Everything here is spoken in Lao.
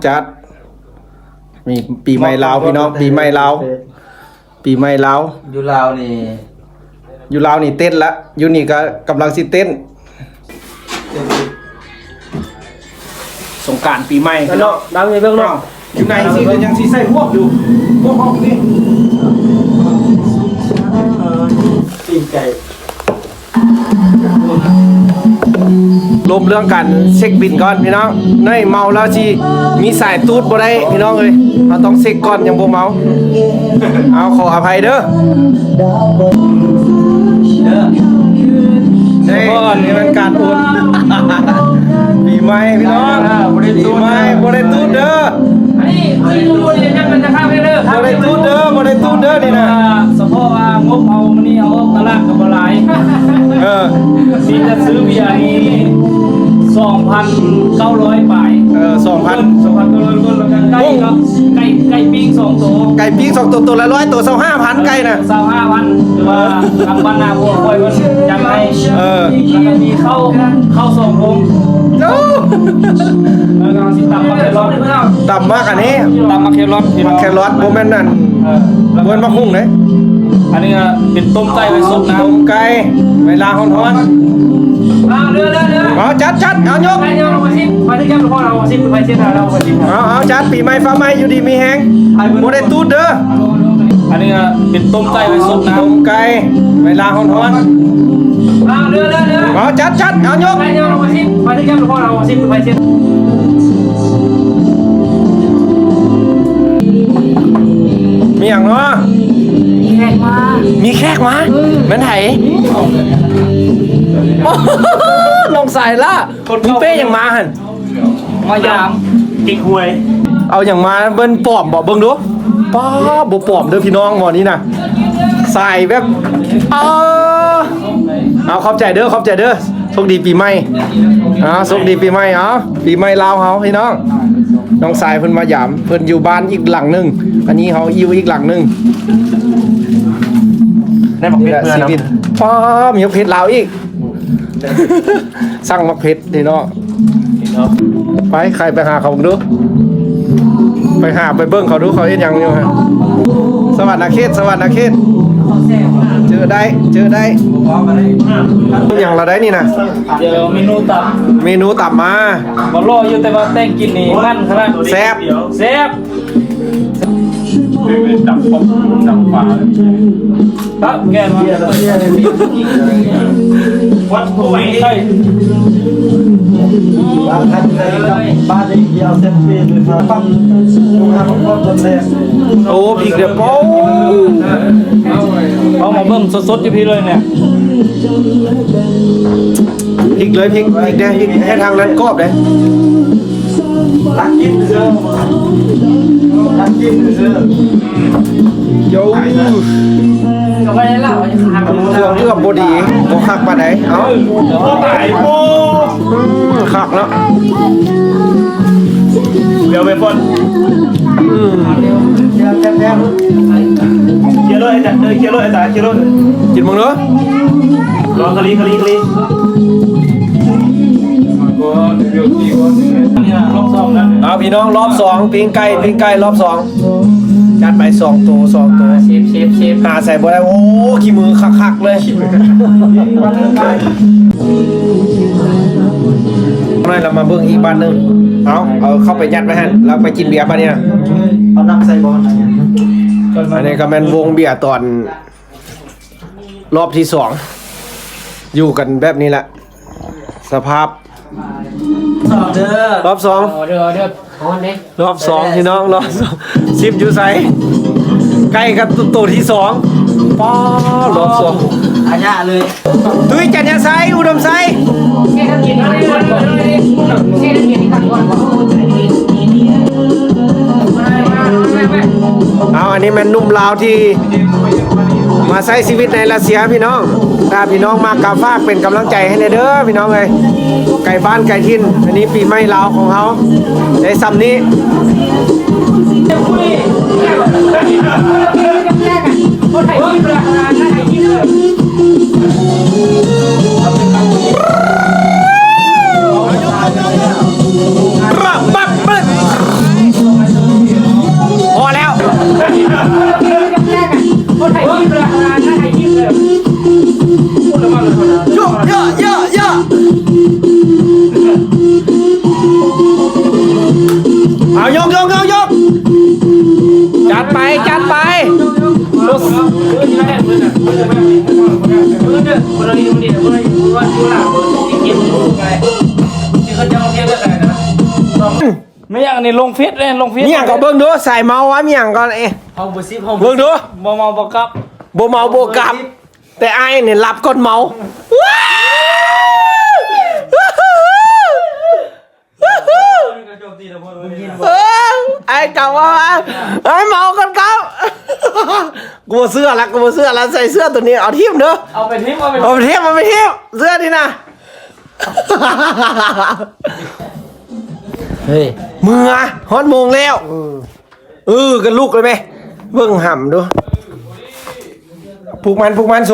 ຈັດ ມີປີໃໝ່ລາວພີ່ນ້ອງ ປີໃໝ່ລາວ ປີໃໝ່ລາວ ຢູ່ລາວນີ້ ຢູ່ລາວນີ້ເຕັ້ນລະ ຢູ່ນີ້ກໍກຳລັງຊິເຕັ້ນ ສົງການປີໃໝ່ພີ່ນ້ອງ ດຳໃຫ້ເບິ່ງເນາະ ຢູ່ໃນຊິກໍຍັງຊິໃສ່ໝວກຢູ່ ໝວກອອກນີ້ ຕີນໄກ່ ລົມເລື່ອງການເຊັກບິນກ່ອນພີ່ນ້ອງ ໃນເມົາແລ້ວຊິມີສາຍຕູດບໍ່ໄດ້ພີ່ນ້ອງເອີຍ ເຮົາຕ້ອງເຊັກກ່ອນຍັງບໍ່ເມົາ ເອົາ ຂໍອະໄພເດີ ເດີ ນີ້ ນີ້ແມ່ນການໂອນ ປີໃໝ່ພີ່ນ້ອງ ອ່າ ບໍ່ໄດ້ຕູດ ປີໃໝ່ບໍ່ໄດ້ຕູດເດີ ອັນນີ້ຄືຢູ່ນີ້ຍັງເປັນຕາຄາບເດີ ບໍ່ໄດ້ຕູດເດີ ບໍ່ໄດ້ຕູດເດີນີ້ນະ ສະເພາະວ່າງົບເຮົາມື້ນີ້ເຮົາອອກຕະຫຼາດກໍບໍ່ຫຼາຍ ເອີ ມີແຕ່ຊື້ເບຍນີ້ສອງພັນເກົ້າຮ້ອຍປາຍ ເອີ ສອງພັນ ສອງພັນເກົ້າຮ້ອຍ ແລ້ວກໍໄກ່ເນາະ ໄກ່ ໄກ່ປີ້ງສອງໂຕ ໄກ່ປີ້ງສອງໂຕ ໂຕລະຮ້ອຍ ໂຕຊາວຫ້າພັນ ໄກ່ນະ ຊາວຫ້າພັນ ຫຼືວ່າທາງບ້ານນາພວກຂ້ອຍເພິ່ນຢາກໄດ້ ເອີ ແລ້ວກໍມີເຂົ້າ ເຂົ້າສອງຖົງ ໂອ້ ແລ້ວກໍເຮົາຊິຕຳໝາກແຄຣອດ ຕຳໝາກອັນນີ້ ຕຳໝາກແຄຣອດ ໝາກແຄຣອດ ບໍ່ແມ່ນອັນ ເອີ ບໍ່ແມ່ນໝາກຫຸ່ງເດ້ ອັນນີ້ກໍເປັນຕົ້ມໄກ່ໄວ້ສົດນະ ຕົ້ມໄກ່ໄວ້ລ້າງຮ້ອນໆ ເອົາ ເດີ ເດີ ເດີ ເອົາ ຈັດ ຈັດ ເອົາ ຍົກ ໄປເດີ ເອົາມາຊິ ໄປເດີ ຈັບ ພໍ່ ເອົາມາຊິ ໄປເຊັດ ເອົາມາຊິ ເອົາ ເອົາ ຈັດ ປີໃໝ່ຟ້າໃໝ່ ຢູ່ດີມີແຮງ ບໍ່ໄດ້ຕູດເດີ ອັນນີ້ກໍເປັນຕົ້ມໄກ່ໄວ້ສົດນະ ຕົ້ມໄກ່ໄວ້ລ້າງຮ້ອນໆ ເອົາ ເດີ ເດີ ເດີ ເອົາ ຈັດ ຈັດ ເອົາ ຍົກ ໄປເດີ ເອົາມາຊິ ໄປເດີ ຈັບ ພໍ່ ເອົາມາຊິ ໄປເຊັດ ມີຫຍັງເນາະ? ມີແຂກມາ ມີແຂກມາ ອືມ ແມ່ນໃຜ? ນ້ອງສາຍລະ ມີເປ້ຫຍັງມາຫັ້ນ? ມາຢາມ ເກັກຫວຍ ເອົາຫຍັງມາ? ແມ່ນປອມບໍ່? ເບິ່ງດູ ປ້າ ບໍ່ປອມເດີພີ່ນ້ອງ ໝໍນີ້ນະ ສາຍແບບ ເອີ ເອົາ ຂອບໃຈເດີ ຂອບໃຈເດີ ໂຊກດີປີໃໝ່ ອ່າ ໂຊກດີປີໃໝ່ ເອົາ ປີໃໝ່ລາວເຮົາພີ່ນ້ອງ ນ້ອງຊາຍເພິ່ນມາຢາມ ເພິ່ນຢູ່ບ້ານອີກຫຼັງໜຶ່ງ ອັນນີ້ເຮົາຢູ່ອີກຫຼັງໜຶ່ງ ໄດ້ບັກເຜັດເພື່ອນ ຊີວິດ ປ້າ ມີບັກເຜັດລາວອີກ ສັ່ງບັກເຜັດນີ້ເນາະ ໄປ ໃຄໄປຫາເຂົາເບິ່ງດູ ໄປຫາໄປເບິ່ງເຂົາດູ ເຂົາເຮັດຫຍັງຢູ່ຫັ້ນ ສະຫວັນນະເຂດ ສະຫວັນນະເຂດ ເຈີໄດ້ ເຈີໄດ້ ຫຍັງລະໄດ້ນີ້ນະ ດຽວເມນູຕຳ ເມນູຕຳມາ ບໍ່ລໍຢູ່ ແຕ່ວ່າແຕ່ງກິນນີ້ມັນຂະໜາດ ແຊບ ແຊບ ດຳປອກດຳປາ ປະແກ່ນວ່າ ວັດຜູ້ໄຫວ ໃຊ່ ໂອ້ ພິກເດີ ໂອ້ ເອົາມາເບິ່ງສົດໆຢູ່ພີ້ເລີຍເນຍ ພິກເລີຍ ພິກ ພິກເດ້ ພິກໃຫ້ທາງນັ້ນກອບເດ້ ຕັກກິນເດີ ຕັກກິນເດີ ໂຢ ເຄື່ອງເກືອບບໍ່ດີ ບໍ່ຄັກປານໃດ ເອົ້າ ຕາຍ ໂອ້ ອືມ ຄັກເນາະ ດຽວໄປກ່ອນ ອືມ ເຄຍໂລດ ອາຈານ ເອີ ເຄຍໂລດ ອາຈານ ເຄຍໂລດ ກິນເບິ່ງເດີ ລອງຄະລີ ຄະລີ ຄະລີ ເອົາ ພີ່ນ້ອງ ລອບສອງ ປີ້ງໄກ່ ປີ້ງໄກ່ລອບສອງ ຈັດໄປສອງໂຕ ສອງໂຕ ເຊບໆໆ ຫາໃສ່ບໍ່ໄດ້ ໂອ້ ຂີ້ມືຄັກໆເລີຍ ໜ້ອຍລະມາເບິ່ງອີກບາດໜຶ່ງ ເອົາ ເອົາເຂົ້າໄປຍັດໄວ້ຫັ້ນ ແລ້ວໄປກິນເບຍບາດນີ້ນະ ເອົານ້ຳໃສ່ບໍ່ ອັນນີ້ກໍແມ່ນວົງເບຍຕອນ ລອບທີສອງ ຢູ່ກັນແບບນີ້ແຫຼະ ສະພາບ ສອງເດີ ລອບສອງ ອໍເດີ ອໍເດີ ຮອດເດ້ ລອບສອງ ພີ່ນ້ອງ ລອບສອງ ສິບຢູ່ໃສ ໃກ້ກັບໂຕທີສອງ ປ້າ ລອບສອງ ອາຍະເລີຍ ຕຸ້ຍ ຈັນຍາໄຊ ອຸດົມໄຊ ເອົາ ອັນນີ້ແມ່ນໜຸ່ມລາວທີ່ມາໃຊ້ຊີວິດໃນຣັດເຊຍພີ່ນ້ອງ ຖ້າພີ່ນ້ອງມັກກໍຝາກເປັນກຳລັງໃຈໃຫ້ແດ່ເດີພີ່ນ້ອງເອີຍ ໄກບ້ານໄກຖິ່ນ ອັນນີ້ປີໃໝ່ລາວຂອງເຮົາ ໄດ້ຊ່ຳນີ້ ປະປັບປຶດ ເອົາ ຍົກ ຍົກ ຍົກ ຍົກ ຈັດໄປ ຈັດໄປ. ແມ່ນຫຍັງນີ້ ລົງເຟສເດ້ ລົງເຟສ ມີຫຍັງກໍເບິ່ງດູ ສາຍເມົາວ່າມີຫຍັງກ່ອນເອ ເຮົາບໍ່ສິບ ເຮົາ ເບິ່ງດູ ບໍ່ເມົາບໍ່ກັບ ບໍ່ເມົາບໍ່ກັບ ແຕ່ອ້າຍນີ້ຫຼັບກ່ອນເມົາ. ເອີ ອ້າຍກັບວ່າ ອ້າຍເມົາກ່ອນກັບ. ກູບໍ່ເຊື່ອລະ ກູບໍ່ເຊື່ອລະ ໃສ່ເສື້ອໂຕນີ້ ເອົາຖິ້ມເດີ ເອົາໄປຖິ້ມ ເອົາໄປ ເອົາໄປຖິ້ມ ເອົາໄປຖິ້ມ ເສື້ອນີ້ນະ. ເຮີ້ຍ ເມືອ ຮອດໂມງແລ້ວ. ເອີ ເອີ ກັນລຸກເລີຍແມະ ເບິ່ງຫຳດູ ປຸກມັນ ປຸກມັນ ໂຊ.